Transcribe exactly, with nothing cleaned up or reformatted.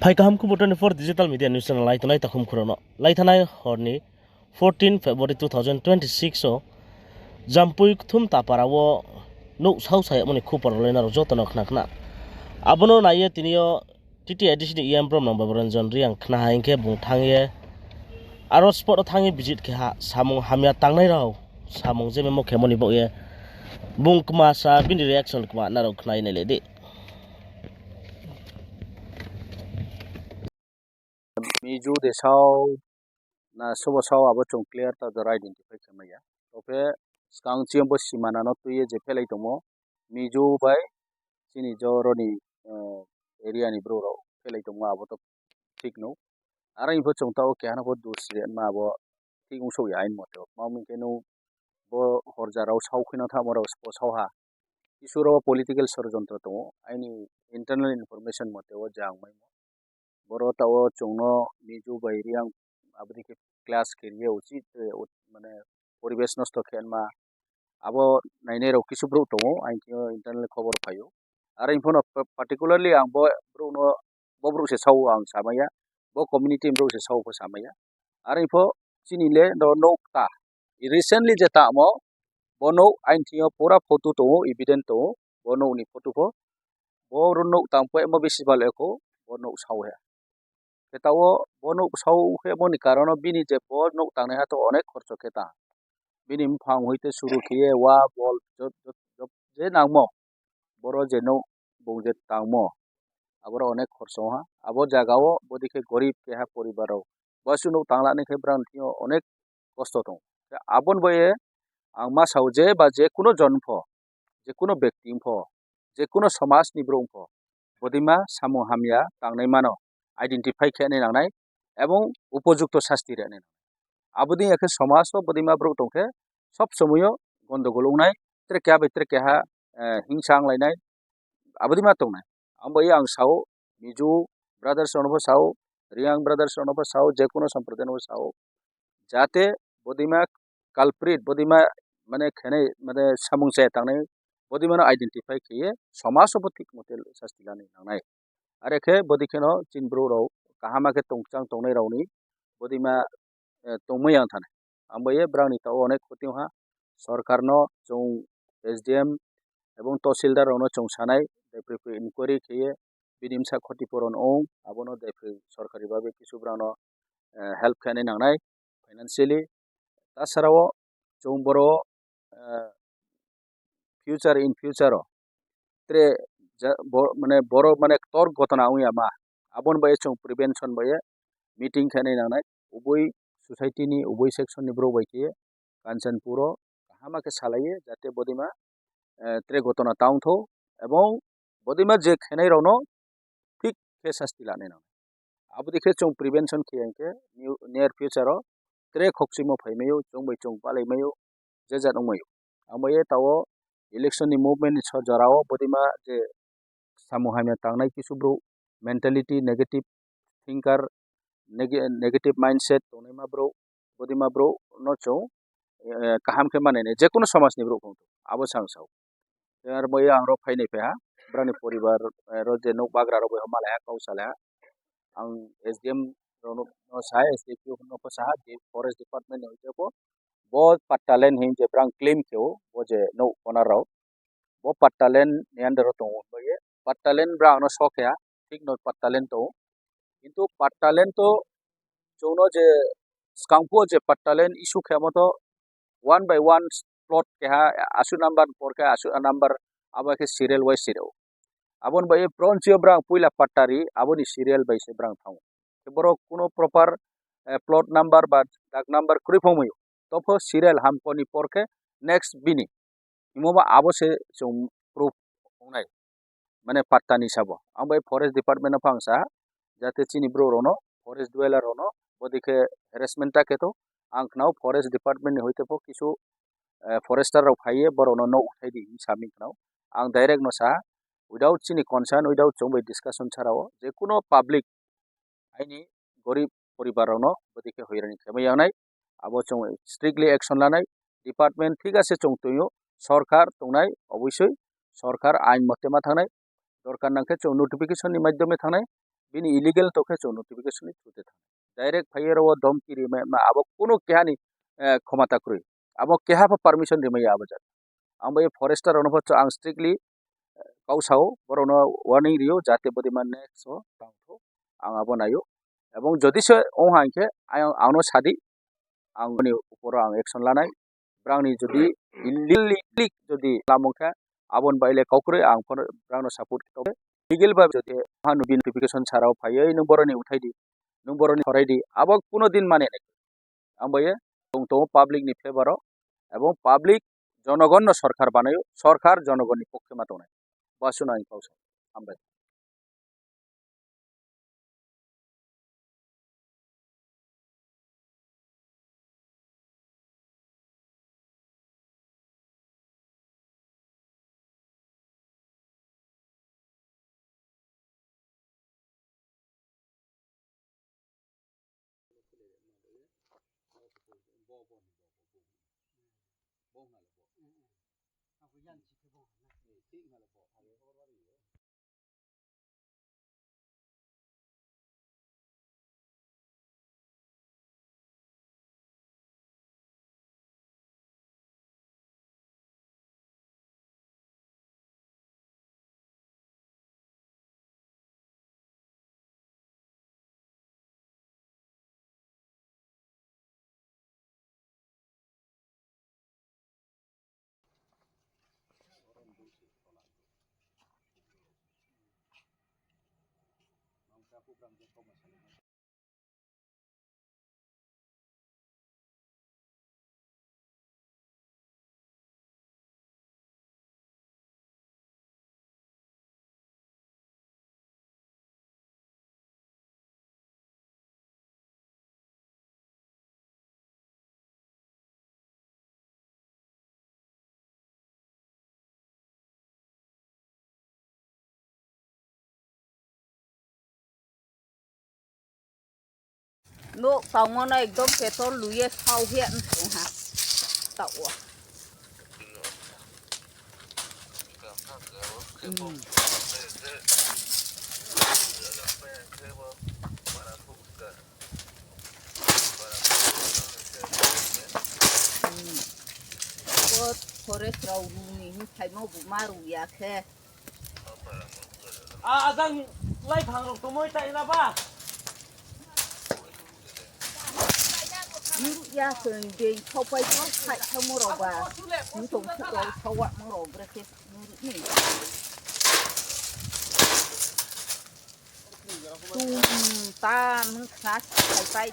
Phai kaham khubor twenty-four digital media news channel lai tongnai takhum khurao no. Lai thanai hor ni fourteen February two thousand twenty-six o Jampui Kthum Tapara wo nouh sao sayagmo ni khubor rao lai nrao joto no khna khna. Abo no nai ye tini yo T T A D C ni E M Bromnang Baburanjan Reang khna ha hing khe bung thanng ye aro spot wo thanng ye visit khe ha samung hamya tangnai rao samung je memo khemo ni baoh ye bung kma sa bini reaction kma nrao khna ye nai le di. Mizo de sao, na sobo sao abo chung clear ta jora identify khe mai ya. Tophe skang chiyong bo simana no tui ye je phelai tongmo, Mizo bai chini joro ni, eh, area ni brouh rao phelai tongmo abo to thik no. Are pho chung taoh keha no pho dus ri ma abo thik ong souh ya ain mote. Ma hing khe nung bo horja rao sao khe no thamo rao spo sao ha. Kisu rao political sorojontro tong ou. Aini internal information mote wo je ang maimo. Boro taoh wo chung no Mizo bai Reang abo dei khe clash khe ri ye uchih, eh, ut-, mane poribesh nosto khe ma. Abo nainai rao kisu brouh tong ou, aini thing yo internal khobor phai ou. Are pho no pa-, particularly ang bo brouh no, bo brouh se sao ang samai ya, bo community ni brouh se sao pho samai ya. Are pho chini le no nouh ta. Recently je tangmo, bo nouh aini thing yo pura photo tong ou, evidence tong ou, bo nouh ni photo pho. Bo ro nouh tang pho emo bisi bal eko, bo nouh sao he. Khe taoh wo bo nouh sao hemo ni karon no bini je bo nouh tangnaiha to onek khorcho khe tang. Bini mphang hoite suru khe ye wa, bol, jot, jot, jot, je nangmo. Boro je nouh bung je tangmo. Aboro onek khorcho ha. Abo jaga wo bodei khe gorib keha poribar rao. Bosu nouh tangla ni khe brang thing yo onek kosto tong. Khe abo ni bo ye ang ma sao je ba je kuno jon pho, je kuno bekti pho, je kuno somaj ni brouh pho, bodeima samung hamya tangnai mano identify khe nai nangnai, ebong upojukto sasti ri nai nangnai. Abo dei ya khe somaj wo bodeima brouh tong khe sob somoi yo gondogol ong nai, tre keha bai tre keha, eh, hingsa onglai nai, abo dei ma tong nai. Abo ye ang sao, Mizo brothers rao no pho sao, Reang brothers rao no pho sao, je kuno sampraday no pho sao. Jate bodeima culprit, bodeima mane khenai, mane samung chaya tangnai, bodeima no identify khe ye somaj wo pho thik mote sasti lanai nangnai. Are khe bodei khe no chini brouh rao kaham khe tongchang tongnai rao ni bodeima, eh, tongmai yang thanai. Abo ye brang ni taoh wo onek khoti ong ha. Sorkar no chung S D M ebong tahsildar rao no chung sanai, daiphri phri inquiry khe ye bini bsa khoti puron ong, abo no daiphri sorkari babe kisu brang no, eh, help khe nai nangnai financially. Tasara wo chung boro, eh, future, in future wo tre ja-, bo-, mane boro mane ktor gotona ong ya ma. Abo ni bai ye chung prevention bai ye meeting khe nai nangnai. Uboi society ni, uboi section ni brouh bai khe ye Kanchanpur wo kaham khe salai ye, jate bodeima, eh, tre gotona tang thou, ebong bodeima je khenai rao no thik khe sasti lanai nang. Abo dei khe chung prevention khe yang khe new, near future wo tre khokchimo phai mai ou, chung bai chung palai mai ou, je jat ong mai ou. Abo ye taoh wo election ni movement ni so jora wo bodeima je samung hamya tangnai kisu brouh mentality, negative thinker, neg-, negative mindset tongnaima brouh, bodeima brouh no chung, eh, kaham khe manai nai, je kuno somaj ni brouh phung abo sang sao. Ar bo ye ang ro phainai phai ha, brang ni poribar, eh, ro je nouh bagra rao bai ho malai ha, kau salai ha. Ang S D M rao no, no sa ha, S D P O no pho sa ha, je forest department ni hoite pho, bo patta land hing je brang claim khe ou, bo je nouh owner rao. Bo patta land ni under wo tong ou, bo ye patta land brang no so khe ha, thik no patta land tong ou. Kintu patta land to chung no je skang phuh je patta land issue khemo to one by one plot keha, asuh number por khe asuh number, abo khe serial wise se ri ou. Abo ni bai ye bronchi yo brang poila patta ri, abo ni serial bai se brang thanng ou. Khe boro kuno proper, eh, plot number ba dag number kroi phung mai ou. To pho serial hamko ni por khe next bini. Himo ba abo se chung proof ong nai. Mane patta ni sabo. Ang bai forest department no phang sa, jate chini brouh rao no, forest dweller rao no, bodei khe harassment ta khe to, ang khnao forest department ni hoite pho kisu, eh, forester rao phai ye borao no nouh uthai di hing sa mi khnao. Ang direct no sa, without chini concern, without chung bai discussion chara wo, je kuno public, aini gorib poribar rao no bodei khe hoirani khe mai yang nai. Abo chung strictly action lanai. Department thik ase chung tong ou, sorkar tongnai, oboisoi sorkar ain mote ma thanng nai. Dorkar nang khe chung notification ni maidyome thanng nai. Bini illegal tong khe chung notification ni through te thanng. Direct phai ye ro wo domki rimai ma abo kuno keha ni, eh, khomota kroi. Abo keha pho permission rimai ya abo jat. Ang bai ye forester rao no pho ang strictly, eh, kau sao, borao no warning rio, jate bodei ma next wo tang thou. Ang abo nai ou. Ebong jodi se ong ha hing khe, ang, ang no sa di, ang ni upor wo ang action lanai. Brang ni jodi illegal jodi lamung khe, abo ni bai le kau kroi, ang pho brang no support khe tong. Legal ba jodi ha no bini notification sa rao phai ye, nung borao ni uthai di, nung borao ni horai di, abo kuno din mane nai. Ang bai ye tong tong public ni favour wo, ebong public jonogon no sorkar banai ou, sorkar jonogon ni pokhe ma tongnai. Basu no ang kau sa. Hambai. Nouh tangmo no ekdom petrol lui ye sao hing tong ha. Taoh wo. Bo forest rao ru ni hingphaimo bu ma ru ya khe. A, ajang lai phang rao tongmoi tai na ba? Nuh ya khe dei saopai to khai thangmo rao ba. Nung tong sa rao saowamo rao brekhe nuh ni. Tum tam khna si phaipai